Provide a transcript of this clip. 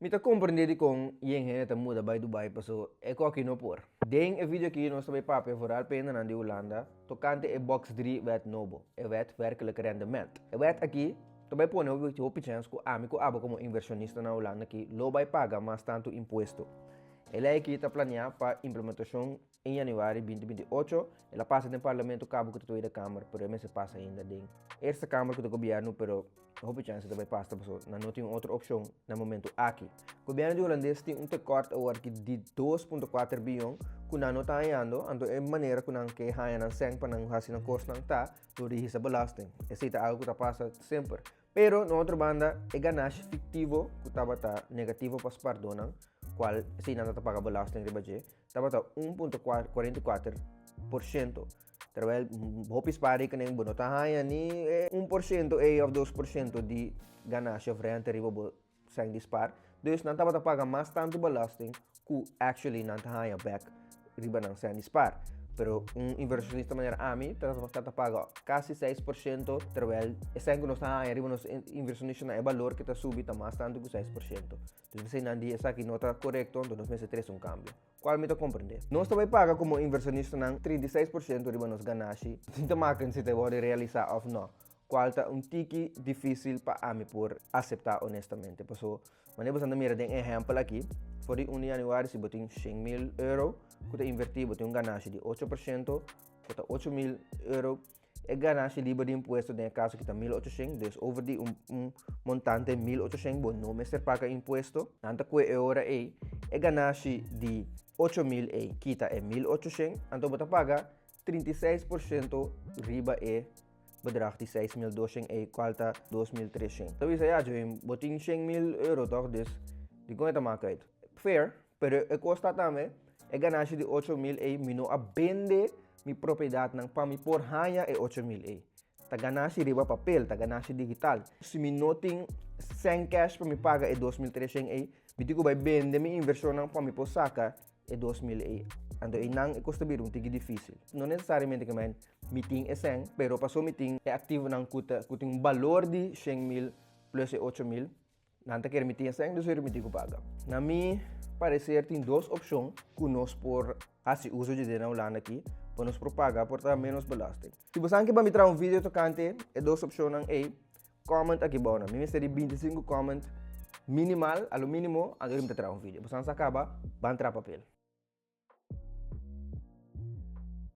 Mi ta komprendé dikon yen hende ta muda bai Dubai paso e ku aki no por. Den e video aki nos ta bai papia vooral pa hendenan di Hulanda tokante e box drie wet nobo, e wet werkelijk rendement. E wet aki ta bai pone hopi hopi chèns ku ami ku abo komo invershonista na Hulanda aki lo bai paga mas tantu impuesto. E lei aki ta planeá pa implementashon In januari 2028 el a pasa den Parlamento cabo cu ta Tweede Kamer, pero e mester pasa ainda den Eerste Kamer cu ta gobierno, pero hopi chance ta bay pasa pasobra nan no tin un otro opcion na momento aki. Gobierno di Hulandes tin un tekort aworaki di 2.4 biyon cu nan no ta hañando, anto e manera cu nan ke haña nan cen pa nan haci nan cosnan ta door di hisa belasting. Esey ta algo cu ta pasa semper. Pero, na otro banda, e ganashi fiktivo ku tabata negativo pa spardónan, kual si nan ta paga belasting riba dje, tabata 1.44%. Terwijl hopi spaarrekening bo no ta haña ni e 1% ei òf 2% di ganashi òf rente riba bo sèn di spaar. Dus nan tabata paga mas tantu belasting ku actually nan ta haña bèk riba nan sèn di spaar. Pero un inversionista manera ami ta ta paga kasi 6%, terwijl e sèn ku nos ta haña riba nos inversionistanan, e balor ku ta subi ta mas tantu ku 6%. Dus p'esei nan di esaki no ta korekto, anto nos mester trese un kambio. Kual mi ta komprendé. Nos ta bai paga komo inversionistanan 36% riba nos ganashi, sin ta maken si ta wòrdu realisá òf nò, kual ta un tiki difísil pa ami por aseptá honestamente. Paso, manera boso ta mira den e ehèmpel aki, for di 1 di yanüari si bo tin 100.000 euro ku ta invertí, bo tin un ganashi di 8% ku ta 8.000 euro. E ganashi liber di impuesto den e kaso aki ta 1.800, dus over di un un montante 1.800 bo no mester paga impuesto. Nan ta kue e ora ei e ganashi di 8.000 ei kita e 1.800, anto bo ta paga 36% riba e bedrag di 6.200 ei, kual ta 2.300. Ta bisa ya Joe, bo tin 100.000 euro toch, dus dikon e ta mak uit? Fair, pero e kos ta tambe e ganashi di 8.000 ei mi no a bende mi propiedatnan pa mi por haña e 8.000 ei. Ta ganashi riba papel, ta ganashi digital. Si mi no tin sèn cash pa mi paga e 2.300 ei, mi tin ku bai bende mi invershonnan pa mi por saka e 2.000 ei. Anto einan e kos ta bira un tiki difísil. No nesesariamente ke men mi tin e sèn, pero paso mi tin e aktivonan ku ta ku tin un balor di 100.000 plus e 8.000, Nan ta kere mi tin esei, dus mi tin ku paga. Na mi parecer tin dos opshon ku nos por hasi uso di dje na Hulanda aki pa nos por paga por ta menos belasting. Si bo sa ke pa mi traha un video tokante e dos opshonnan ei, comment aki bou nan. Mi mester di 25 comment minimal, a lo minimo, anto mi ta traha un video. Bo sa kaba, ban traha papel.